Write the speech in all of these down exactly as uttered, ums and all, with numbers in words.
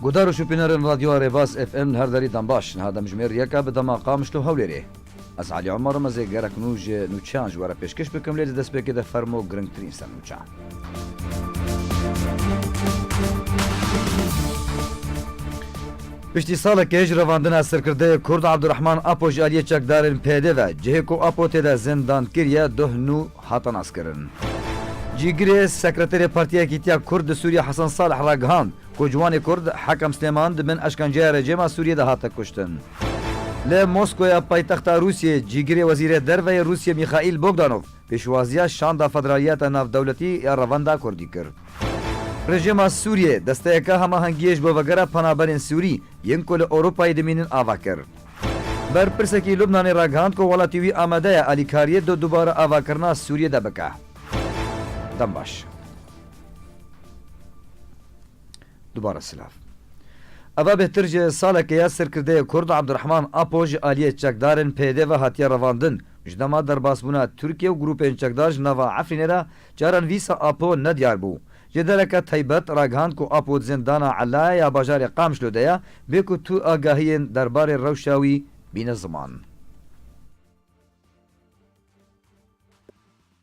Guhdar û şopînerên Radyoya Rêbaz F M li her derî dem baş. Niha demjimêr yek e bi dema Qamişlo Hewlêrê. Ez Elî Omer im, ez ê gerek nû ji nûçeyan ji we re pêşkêş bikim, lê di destpêkê de fermo girîngtirîn ser nûçe. Piştî salekê ji revandina serkirdeyê Kurd Abdurrahman Apo ji aliyê çekdarên P Y D ve, cihê ku Apo tê de zindan kiriye, duh nû hate naskirin. Cîgirê Sekreterê Partiya Yekîtiya Kurd li Sûriye Hesen Salih ragihand ku ciwanê Kurd Hekem Silêman di bin eşkenceya rejêma Sûriyê de hate kuştin. Li Moskoya paytexta Rûsiyê cîgirê Wezîrê Derve yê Rûsiyê Mîxaîl Bogdanov pêşwaziya şanda Federaliyeta Navdewletî ya Revenda Kurdî kir. Rejêma Sûriyê desteyeke hemahengiyê ji bo vegera penaberên Sûrî yên ku li Ewropayê dimînin ava kir. Berpirsekî Lubnanê ragihand ku welatî wî amade ye alîkariyê di dubare avakirina Sûriyê de bike. Dem baş. Dubare silav. Eva bêhtir ji salekê ye serkirdeyê Kurd Abdurrahman Apo ji aliyê çekdarên P Y D ve hatiye revandin. Ji dema derbasbûna Tirkiye û grûpên çekdar ji nava Efrînê re çarenivîsa Apo nediyar bû. Ji dereke taybet ragihand ku Apo di zindana Elaya ya bajarê Qamişlo de ye, bê ku tu agahiyên derbarê rewşa wî bîne ziman.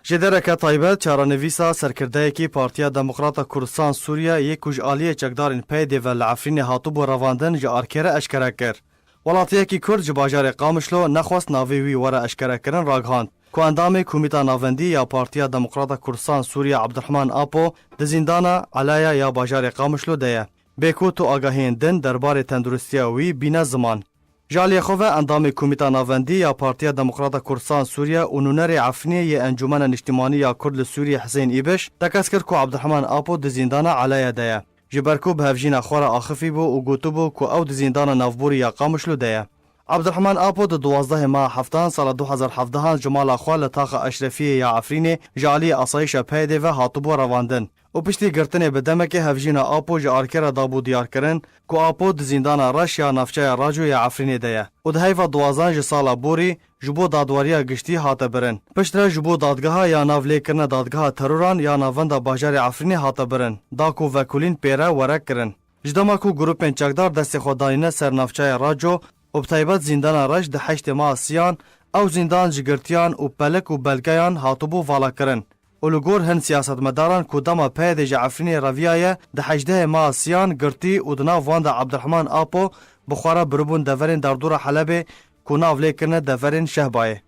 Ji dereke taybet, çarenivîsa serkirdeyekî Partiya Demokrata Kurdistan Sûriye yê ku ji aliyê çekdarên P Y D ve li Efrînê hatibû revandin ji arkê re eşkere kir. Welatiyekî Kurd ji bajarê Qamişlo nexwest navê wî were eşkerekirin ragihand ku endamê Komîta Navendî ya Partiya Demokrata Kurdistan Sûriye Abdurrahman Apo di zîndana Elaya ya bajarê Qamişlo de ye. Bê ku tu agahiyên din derbarê tenduristiya wî bîne ziman. Ji aliyê xwe ve endamê Komîta Navendî ya Partiya Demokrata Kurdistan Sûriye û nûnerê Efrînê yê Encûmena Niştimanî ya Kurd li Sûriyê Husên Îbiş tekez kir ku Abdurrahman Apo di zîndana Elaya de ye. Ji ber ku bi hevjîna xwe re axifî bû û gotibû ku ew di zîndana navborî ya Qamişlo de ye. Abdurrahman Apo di duwazdehê meha heftan sala du hezar hevdehan ji mala xwe li taxa Eşrefiyê ya Efrînê ji aliyê asayîşa P Y D ve hatibû revandin û piştî girtinê bi demekê hevjîna Apo ji arkê re dabû diyarkirin ku Apo di zîndana Reş ya navçeya Raco ya Efrînê de ye û di heyva duwazdan ji sala borî ji bo dadweriya giştî hate birin. Piştre ji bo dadgeha ya nav lê kirine dadgeha teroran ya navenda bajarê Efrînê hate birin, da ku vekolîn pê re were kirin. Ji dema ku grûpên çekdar destê xwe danîne ser navçeya Raco û bi taybet zîndana Reş di heştê meha Siyan, ew zîndan ji girtiyan û pelik û belgeyan hatibû valakirin û li gor hin siyasetmedaran ku dema P Y D ji Efrînê reviyaye, di hejdehê meha Siyan girtî û di nav wan de Abdurrahman Apo bi xwe re biribûn deverên derdora Helebê ku nav lê kirine deverên Şehbayê.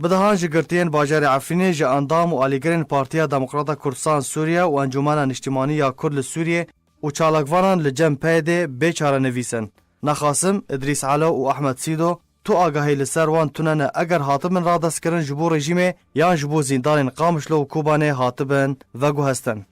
Bi dehan ji girtiyên bajarê Efrînê ji endam û alîgirên Partiya Demokrata Kurdistan Sûriye û Encûmena Niştimanî ya Kurd li Sûriyê û çalakvanan li cem P Y D bê çarenivîs in. Nexasim, Idrîs Elo û Ehmed Sîdo, tu agahî li ser wan tune ne eger hatibin radestkirin ji bo rejîmê yan ji bo zîndanên Qamişlo û Kobanê hatibin veguhestin.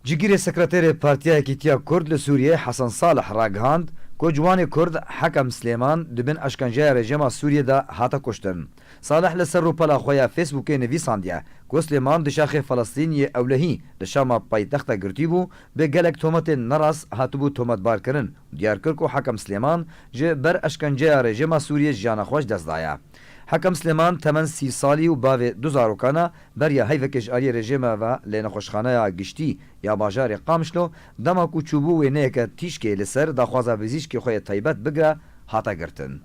Cîgirê Sekreterê Partiya Yekîtiya Kurd li Sûriyê Hesen Salih ragihand ku ciwanê Kurd Hekem Silêman di bin eşkenceya rejîma Sûriyê de hate kuştin. Salih li ser rûpela xwe ya Facebookê nivîsandiye ku Silêman di şaxê Felestîn yê ewlehî li Şama paytexta girtî bû, bi gelek tometên nerast hatibû tometbarkirin û diyar kir ku Hekem Silêman ji ber eşkenceya rejîma Sûriyê jiyana xwe ji dest daye. Hekem Silêman temen sî salî û bavê du zarokan e, beriya heyvekê ji aliyê rejîma ve li nexweşxaneya giştî ya bajarê Qamişlo, dema ku çûbû wêneyeke tîşkê li ser daxwaza bizîşkê xwe yê taybet bigre, hate girtin.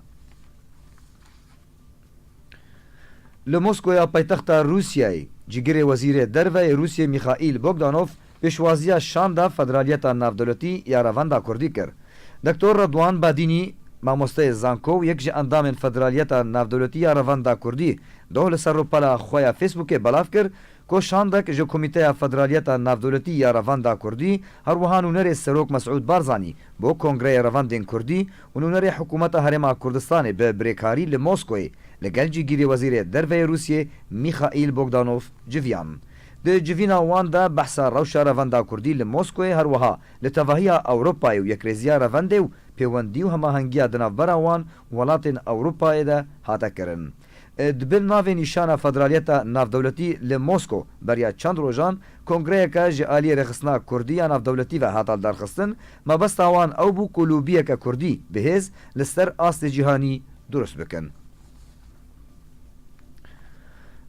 Li Moskoya paytexta Rûsyayê, cîgirê wezîrê derve yê Rûsyê Mîxaîl Bogdanov pêşwaziya şanda Federaliyeta Navdewletî ya Revenda Kurdî kir. Doktor Redwan Badînî, mamosteyê zanko û yek ji endamên Federaliyeta Navdewletî ya Revenda Kurdî, doh li ser rûpela xwe ya Facebookê belav kir, Ku şandek ji Komîteya Federaliyeta Navdewletî ya Revanda Kurdî, her wiha nûnerê Serok Mesûd Barzanî bo Kongreyê Revendên Kurdî û nûnerê Hikûmeta Herêma Kurdistanê bi birêkarî li Moskoyê li gel cîgirê Wezîrê Derve yê Rûsiyê Mîxaîl Bogdanov civiyan. Di civîna wan de behsa rewşa Revenda Kurdî li Moskoyê, her wiha li tevahiya Ewropayê û yekrêziya revendê û pêwendî û hemahengiya di navbera wan û welatên Ewropayê de hate kirin. Di bin navê nîşana Federaliyeta Navdewletî li Mosko beriya çend rojan kongreyeke ji aliyê Rêxistina Kurdî ya Navdewletî ve hate lidarxistin, mebesta wan ew bû ku lobiyeke Kurdî bi hêz li ser astê cîhanî durust bikin.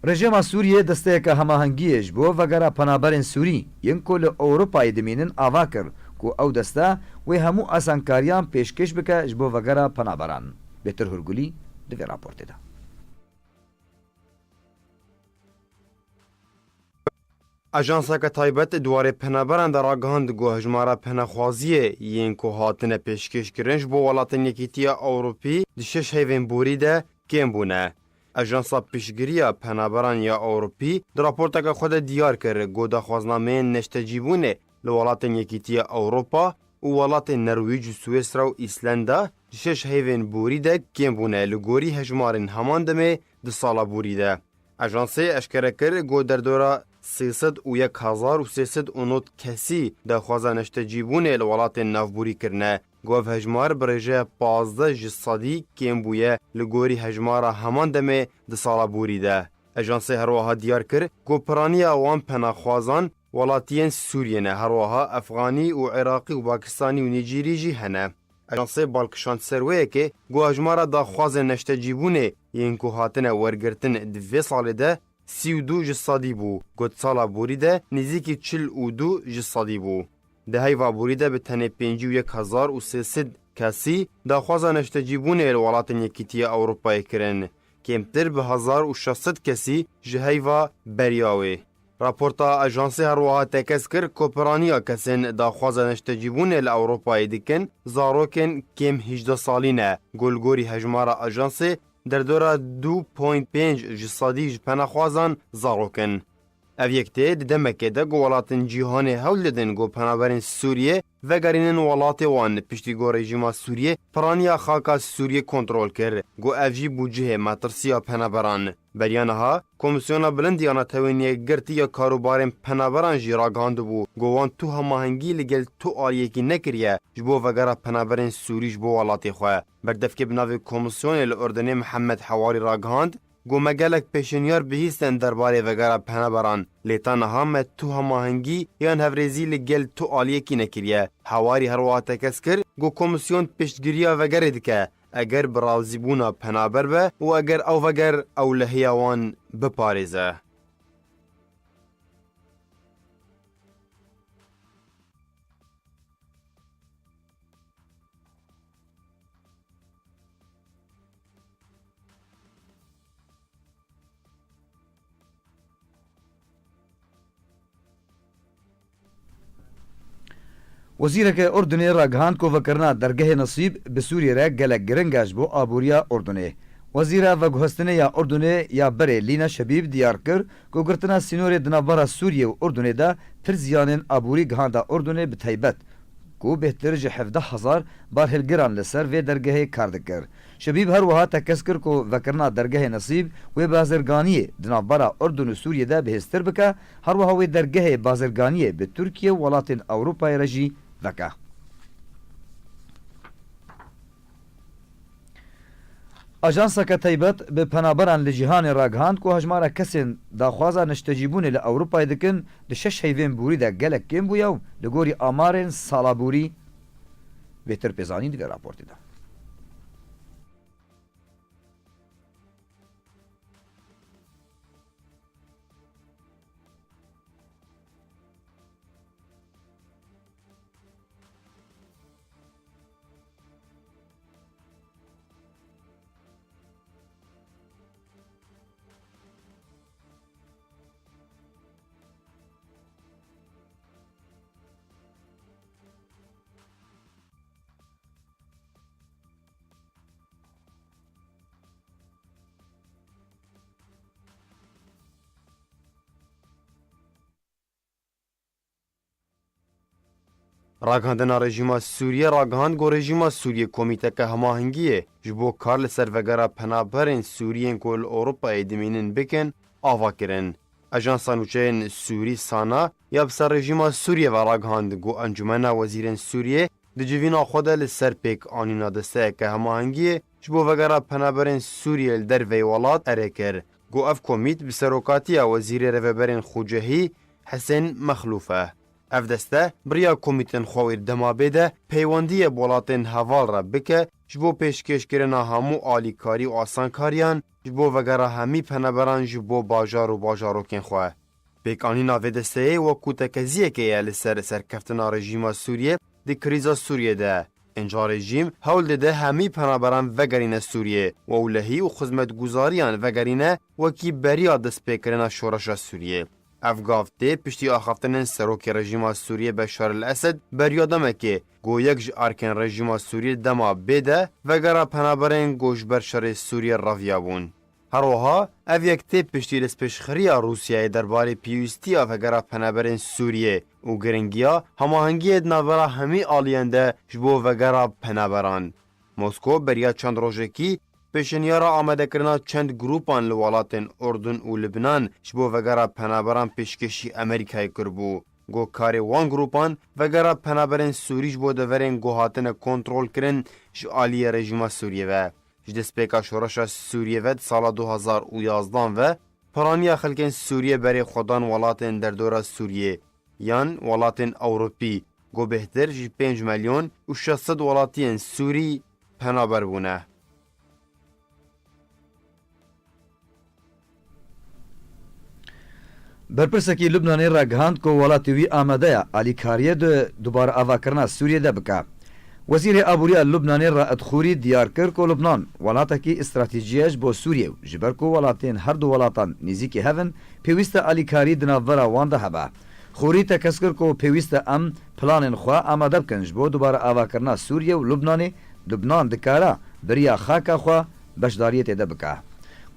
Rejîma Sûriyê desteyeke hemahengiyê ji bo vegera penaberên Sûrî yên ku li Ewropayê dimînin ava kir ku ew deste wê hemû asankariyan pêşkêş bike ji bo vegera penaberan. Bêtir Hurgulî di vê raportê de. Ajanseke taybet di warê penaberan de ragihand ku hejmara penexwaziyê yên ku hatine pêşkêşkirin ji bo welatên Yekîtiya Ewropî di şeş heyvên borî de kêm bûne. Ajansa Piştgiriya Penaberan ya Ewropî di raporteke xwe de diyar kir ku daxwaznameyên neştecîbûnê li welatên Yekîtiya Ewropa û welatên Nerwîc û Swîsra û Îslanda di şeş heyvên borî de kêm bûne li gorî hejmarên heman demê di sala borî de. Ajansê eşkere kir ku derdora sê sed û yek hezar û sê sed û nod kesî daxwaza neştecîbûnê li welatên navborî kirine, ku ev hejmar bi rêjeya pazdeh ji sedî kêm bûye li gorî hejmara heman demê di sala borî de. Ajansê her wiha diyar kir ku piraniya wan penaxwazan welatiyên Sûriyê ne, her wiha Efxanî û Iraqî û Pakistanî û Nîjerî jî hene. Ajansê bal kişand ser wê yekê ku hejmara daxwazên neştecîbûnê yên ku hatine wergirtin di vê salê de sî û du ji sedî bû, ku di sala borî de nêzîkî çil û du ji sedî bû. Di heyva borî de bi tenê pêncî û yek hezar û sê sed kesî daxwaza neştecîbûnê li welatên Yekîtiya Ewropayê kirin. Kêmtir bi hezar û şeş sed kesî ji heyva beriya wê. Raporta ajansê her wiha tekez kir ku piraniya kesên daxwaza neştecîbûnê li Ewropayê dikin, zarokên kêm hejdeh salî ne, ku li gorî hejmara ajansê derdora du point pênc ji sedî ji penaxwazan zarok in. Ev yek tê di demekê de ku welatên cîhanê hewl didin ku penaberên Sûriyê vegerînin welatê wan, piştî ku rejîma Sûriyê piraniya xaka Sûriyê kontrol kir, ku ev jî bû cihê metirsiya penaberan. Beriya niha, Komîsyona Bilind ya Netewên Yekgirtî ya Karûbarên Penaberan jî ragihandibû ku wan tu hemahengî li gel tu aliyekî nekiriye ji bo vegera penaberên Sûrî ji bo welatê xwe. Berdevkê bi navê Komîsyonê li Urdunê Mihemed Hewarî ragihand ku me gelek pêşniyar bihîstin derbarê vegera penaberan, lê ta niha me tu hemahengî yan hevrêzî li gel tu aliyekî nekiriye. Hewarî her wiha tekez kir ku Komîsyon piştgiriya vegerê dike, eger bi razîbûna penaber be û eger ew veger ew lehiya wan biparêze. Wezîreke Urdunê ragihand ku vekirina dergehê Nesîb bi Sûriyê re gelek giring e ji bo aboriya Urdunê. Wezîra Veguhestinê ya Urdunê ya berê Lîna Şebîb diyar kir ku girtina sînorê di navbera Sûriyê û Urdunê de pir ziyanên aborî gihanda Urdunê, bi taybet ku bêhtir ji hevdeh hezar barhilgiran li ser vê dergehê kar dikir. Şebîb her wiha tekez kir ku vekirina dergehê Nesîb wê bazirganiyê di navbera Urdun û Sûriyê de bihêztir bike, her wiha wê dergehê bazirganiyê bi Tirkiye û welatên Ewropayê re jî veke. Ajanseke taybet bi penaberan li cîhanê ragihand ku hejmara kesên daxwaza neştecîbûnê li Ewropayê dikin di şeş heyvên borî de gelek kêm bûye û li gorî amarên sala borî bêtir pêzanîn di vê raportê de. Ragihandina rejîma Sûriyê ragihand ku rejîma Sûriyê komîteke hemahengiyê ji bo kar li ser vegera penaberên Sûriyên ku li Ewropayê dimînin bikin, ava kirin. Ajansa nûçeyên Sûrî SANA ya bi ser rejîma Sûriyê ve ragihand ku Encûmena Wezîrên Sûriyê di civîna xwe de li ser pêk anîna desteyeke hemahengiyê ji bo vegera penaberên Sûriyê li derveyî welat erê kir. Ku ev komît bi serokatiya Wezîrê Rêveberên Xucehî Hisên Mexlûf e. Ev deste bi riya komîtên xwe wê di dema bê de peywendiyê bi welatên heval re bike, ji bo pêşkêşkirina hemû alîkarî û asankariyan ji bo vegera hemî penaberan ji bo bajar û bajarokên xwe. Pêkanîna vê desteyê wekû tekeziyekê ye li ser serkeftina rejîma Sûriyê di krîza Sûriyê de. Înca rejîm hewl dide hemî penaberan vegerîne Sûriyê û ewlehî û xizmetguzariyan vegerîne wekî beriya destpêkirina şoreşa Sûriyê. Ev gav tê piştî axaftinên serokê rejîma Sûriyê Beşar el Esed beriya demekê, ku yek ji erkên rejîma Sûriyê dema bê de vegera penaberên ku ji ber şerê Sûriyê reviyabûn. Her wiha ev yek tê piştî destpêşxeriya Rûsyayê derbarê pêwîstiya vegera penaberên Sûriyê û giringiya hemahengiyê di navbera hemî aliyên de ji bo vegera penaberan. Mosko beriya çend rojekî pêşinyara amadekirina çend grûpan li welatên Urdun û Libnan ji bo vegera penaberan pêşkêşî Amerîkayê kiribû. Got karê wan grûpan vegera penaberên Sûrî ji bo deverên ku hatine kontrolkirin ji aliyê rejîma Sûriyê ve. Ji destpêka şoreşa Sûriyê ve di sala du hazar û yazdan ve piraniya xelkên Sûriyê berê xwe dan welatên derdora Sûriyê yan welatên Ewropî, ku bêhtir ji pênc milyon û şeş sed welatiyên Sûrî penaber bûne. Berpirsekî Lubnanê ragihand ku welatê wî amade ye alîkariyê di dubare avakirina Sûriyê de bike. Wezîrê Aboriya Lubnanê Raed Xûrî diyar kir ku Lubnan welatekî stratejî ye ji bo Sûriyê û ji ber ku welatên her du welatan nêzîkî hev in, pêwîst e alîkarî di navbera wan de hebe. Xûrî tekez kir ku pêwîst e em planên xwe amade bikin ji bo dubare avakirina Sûriyê û Lubnanê, Lubnan dikare bi riya xaka xwe beşdariyê tê de bike.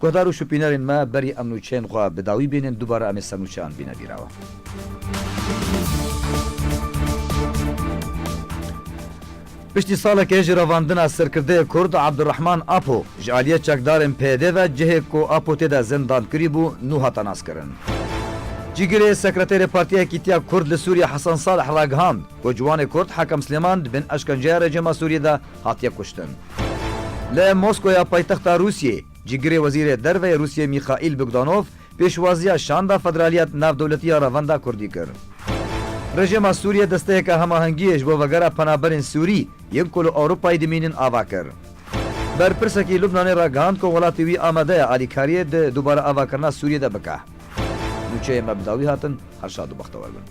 Guhdar û şopînerên me, berî em nûçeyên xwe bi dawî bînin, dubare em ê ser nûçeyan bîne bîra we. Piştî salekê ji revandina serkirdeyê Kurd Abdurrahman Apo ji aliyê çekdarên P Y D ve cihê ku Apo tê de zindan kirî bû, nû hate naskirin. Cîgirê Sekreterê Partiya Yekîtiya Kurd li Sûriyê Hesen Salih ragihand ku ciwanê Kurd Hakem Silêman di bin eşkenceya rejîma Sûriyê de hatiye kuştin. Li Moskoya paytexta Rûsiyê, cîgirê Wezîrê Derve yê Rûsiyê Mîxaîl Bogdanov pêşwaziya şanda federaliyet navdewletî ya Revenda Kurdî kir. Rejîma Sûriyê desteyeke hemahengiyê ji bo vegera penaberên Sûrî yên ku li Ewropayê dimînin ava kir. Berpirsekî Lubnanê ragihand ku welatê wî amade ye alîkariyê di dubare avakirina Sûriyê de bike. Nûçeyên me bi dawî hatin, her şad û bextewar bin.